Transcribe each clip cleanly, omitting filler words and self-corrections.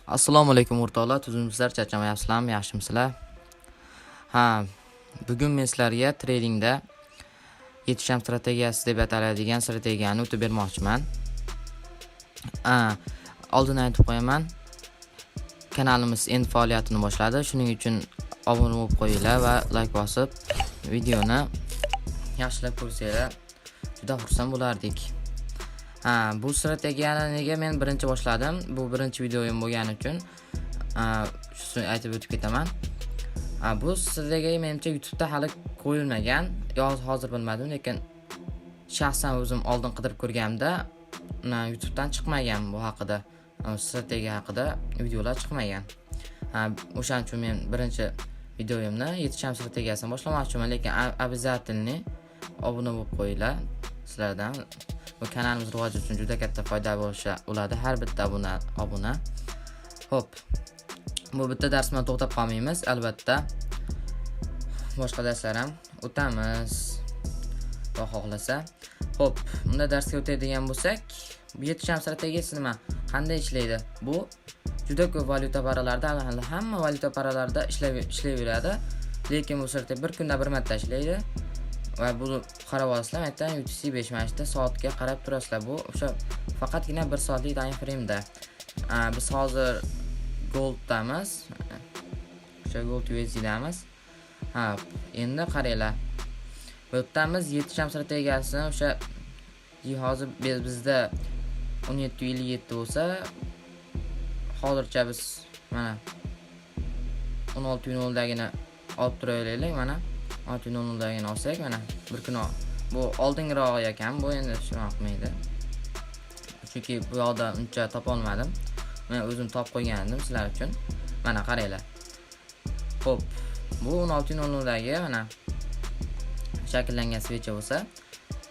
Assalomu alaykum o'rtoqlar, tuzumsizlar, charchamayapsizlarmi, yaxshimisizlar? Ha, bugun men sizlarga tradingda yetisham strategiyasi deb ataladigan strategiyani o'tib bermoqchiman. Oldin aytib qo'yaman. Kanalimiz endi faoliyatini boshladi. Shuning uchun obuna bo'lib qo'yinglar va like bosib videoni yaxshilab ko'rsanglar juda xursand bo'lardik. Ha, bu strategiyani nega men birinchi boshladim? Bu birinchi videoyim bo'lgani uchun shuni aytib o'tib ketaman. Ha, bu strategiya menimcha YouTube'da hali qo'yilmagan. Yo hozir bilmadim, lekin shaxsan o'zim oldin qidirib ko'rganimda YouTube'dan chiqmagan bu haqida, strategiya haqida videolar chiqmagan. Ha, o'shaning uchun men birinchi videoyimni yetisham strategiyasini boshlamoqchiman, lekin обязательно obuna bo'lib qo'yinglar sizlardan. Bu kanalimiz rivoji uchun juda katta foyda bo'lishi bo'ladi har bitta obuna. Xo'p. Bu bitta dars bilan to'xtab qolmaymiz, albatta. Boshqa darslar ham o'tamiz. Xudo xohlasa. Xo'p, unda darsga o'tadigan bo'lsak, bu yetisham strategiyasi nima? Qanday ishlaydi? Bu juda ko'p valyuta paralarida, hamma valyuta paralarida ishlayveradi. Lekin bu strategiya bir kunda bir marta ishlaydi. Va buni qarab olasizlar, aytdan UTC 5 mana shu soatga qarab turasizlar. Bu o'sha faqatgina 1 soatlik time frame'da. Biz hozir golddamiz. O'sha gold USDdamiz. Ha, endi qaranglar. Bu yerda yetisham strategiyasini o'sha hozir bizda 17.57 bo'lsa, hozircha biz mana 16.0 dagini olib turaveraylik, mana 16.00 dagini olsak, mana bir kun bu oldingiroq ekan, bu endi shunaqa qilmaydi. Chunki bu yoqda uncha topolmadim. Men o'zim topib qo'ygan edim sizlar uchun. Mana qaranglar. Xo'p, bu 16.00 dagi mana shakllangan свеча bo'lsa,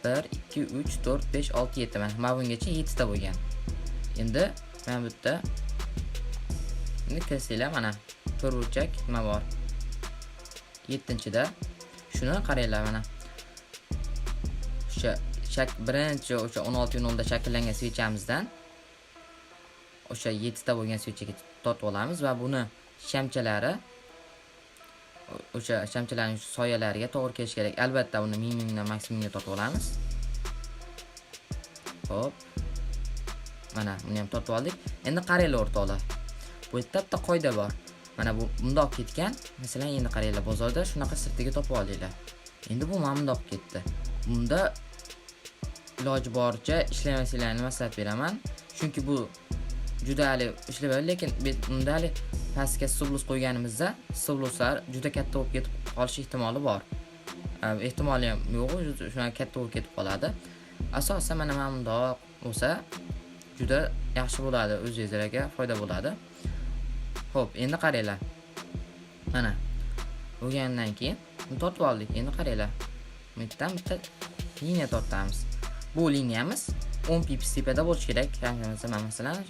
1 2 3 4 5 6 7, mana bungacha 7 ta bo'lgan. Endi mana bu yerda endi kirsanglar, mana to'rtburchak nima bor? 7-da. Shuni qaranglar, mana. O'sha birinchi o'sha 16.00 da shakllangan свеча mizdan o'sha 7 ta bo'lgan свеча ga tortib olamiz va buni shamchalari o'sha shamchalarning soyalariga to'g'ri kelishi kerak. Albatta uni minimumdan maksimumga tortib olamiz. Xo'p. Mana buni ham tortib oldik. Endi qaranglar o'rtoqlar. Bu yerda bitta qoida bor. Mana bu bundoq ketgan. Masalan, endi qaranglar, bozorda shunaqa strategiya topib olinglar. Endi bu mana bundoq ketdi. Bunda iloji boricha ishlamasliklarini maslahat beraman. Chunki bu juda hali ishlayveradi, lekin unda hali pastga stop loss qo'yganimizda stop losslar juda katta bo'lib ketib qolish ehtimoli bor. Ehtimoli ham yo'q, shunaqa katta bo'lib ketib qoladi. Asosan mana bundoq bo'lsa juda yaxshi bo'ladi, o'zingizlarga foyda bo'ladi. Xo'p, endi qaranglar. Mana bo'lgandan keyin buni tortib oldik. Endi qaranglar. Bu yerdan bitta liniya tortamiz. Bu liniyamiz 10 pips tepada bo'lishi kerak. Masalan,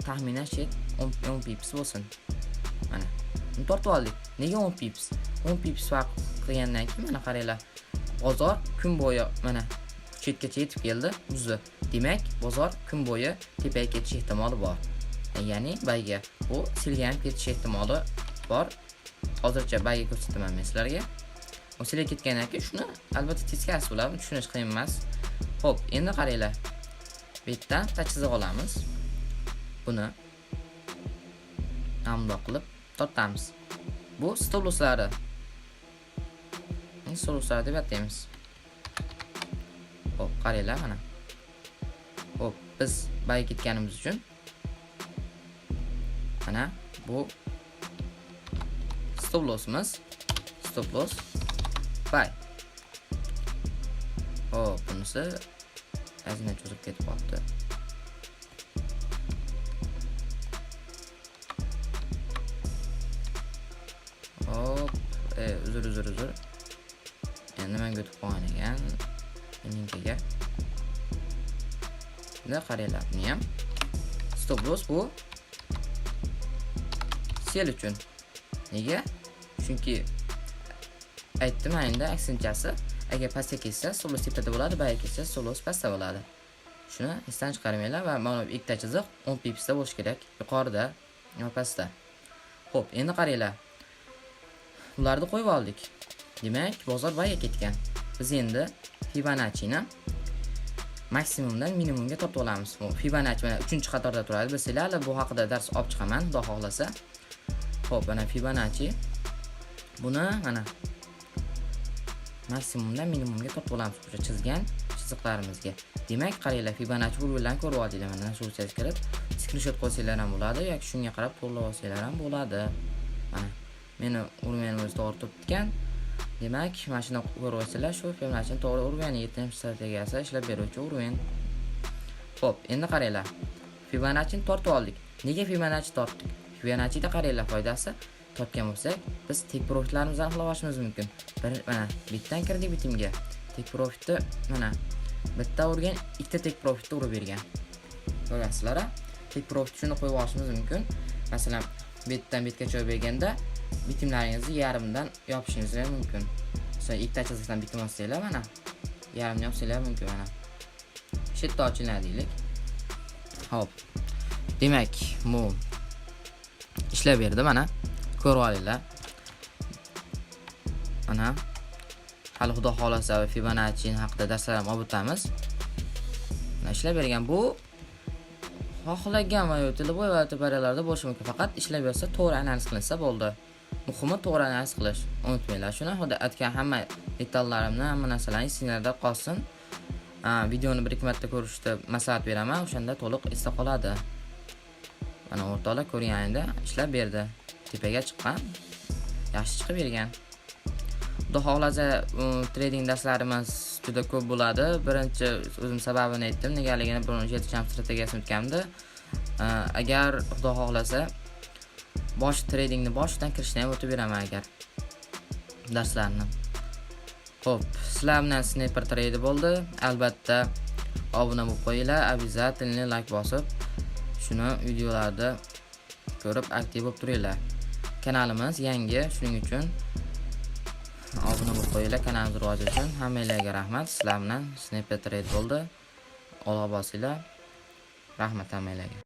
taxminan shu 10 pips bo'lsin. Mana. Buni tortib oldik. Nega 10 pips? 10 pips farq qilgandan keyin mana qaranglar. Bozor kun bo'yi mana chetgacha yetib keldi, buzdi. Demak, bozor kun bo'yi tepaga ketish ehtimoli bor. Ya'ni buyga bu sellga ham ketish ehtimoli bor. Hozircha buyga ko'rsataman men sizlarga. U sellga ketgandan keyin shuni albatta teskarisi bo'ladi, tushunish qiyin emas. Xo'p, endi qaranglar. Bu yerdan bitta chiziq olamiz. Buni bundoq qilib tortamiz. Bu stop losslari. Stop losslari deb ataymiz. Xo'p, qaranglar mana. Xo'p, biz buy ketganimiz uchun mana bu stop lossimiz. Stop loss buy. Xo'p, bunisi ozgina cho'zib ketib qolibdi. Hop, uzr, uzr, uzr. Endi nimaga o'tib qolgan ekan? Meninkiga. Endi qaranglar, buni ham stop loss bu sell uchun. Nega? Chunki aytdim endi aksinchasi, agar pastga ketsa stop loss tepada bo'ladi, buyga ketsa stop loss pastda bo'ladi. Shuni esdan chiqarmanglar va mana bu ikkita chiziq 10 pipsda bo'lishi kerak yuqorida. Va pastda. Xo'p, endi qaranglar. Bularni qo'yib oldik. Demak, bozor buyga ketgan. Biz endi Fibonacci'ni maksimumdan minimumga tortib olamiz. Bu Fibonacci mana 3-qatorda turadi. Bilsanglar, hali bu haqida dars olib chiqaman, Xudo xohlasa. Xo'p, mana Fibonacci. Buni mana maksimumdan minimumga tortib olamiz o'sha chizgan chiziqlarimizga. Demak, qaranglar, Fibonacci уровень larni ko'rib oldinglar. Mana shu kirib, skrinshot qo'ysanglar ham bo'ladi yoki shunga qarab to'g'rilab olsanglar ham bo'ladi. Mana meni уровень im o'zi to'g'ri turibdi. Demak, mana shuni ko'rib olsanglar, shu Fibonaccining to'g'ri уровень i, 7 strategiyasi ishlab beruvchi уровень. Xo'p, endi qaranglar. Fibonaccini tortib oldik. Nega Fibonacci tortdik? Fibonacci'da qaranglar foydasi, tortgan bo'lsak, biz take profitlarimizni aniqlab olishimiz mumkin. Bir mana bitdan kirdik bitimga. Take profitni mana bitta urgan, ikkita take profitni urib bergan. Ko'rasizlar, a? Take profit shuni qo'yib olishimiz mumkin. Masalan, betdan betgacha berganda bitimlaringizni yarmidan yopishingiz ham mumkin. Masalan, ikkita chiziqdan bitim olsanglar, mana yarmini yopsanglar mumkin mana. Shu yerda ochiladi deylik. Xo'p. Demak, bu ishlab berdi mana. Ko'rib olinglar. Mana hali Xudo xohlasa Fibonacci haqida darslar ham olib o'tamiz. Mana ishlab bergan, bu xohlagan valyutada, bu valyuta пара larda bo'lishi mumkin. Faqat ishlab bersa, to'g'ri analiz qilinsa bo'ldi. Muhimi to'g'ri analiz qilish. Unutmanglar shuni. Xudo aytgan hamma detallarimni, hamma narsalarni esinglarda qolsin. Videoni bir ikki marta ko'rishni maslahat beraman, o'shanda to'liq esda qoladi. Mana o'rtoqlar, ko'rganingda ishlab berdi. Tepaga chiqqan. Yaxshi chiqib bergan. Xudo xohlasa, trading darslarimiz juda ko'p bo'ladi. Birinchi o'zim sababini aytdim, negaligini 1.17 jump strategiyasini o'tganimda. Agar Xudo xohlasa, bosh tradingni boshidan kirishni ham o'tib beraman agar darslarni. Xo'p, sizlar bilan Sniper Trade bo'ldi. Albatta obuna bo'lib qo'yinglar, обязательно like bosib, shuni videolarda ko'rib aktiv bo'lib turinglar. Kanalimiz yangi, shuning uchun obuna bo'lib qo'yinglar kanalimiz rivoji uchun. Hammanglarga rahmat. Sizlar bilan Sniper Trade bo'ldi. Olg'a bosinglar. Rahmat hammanglarga.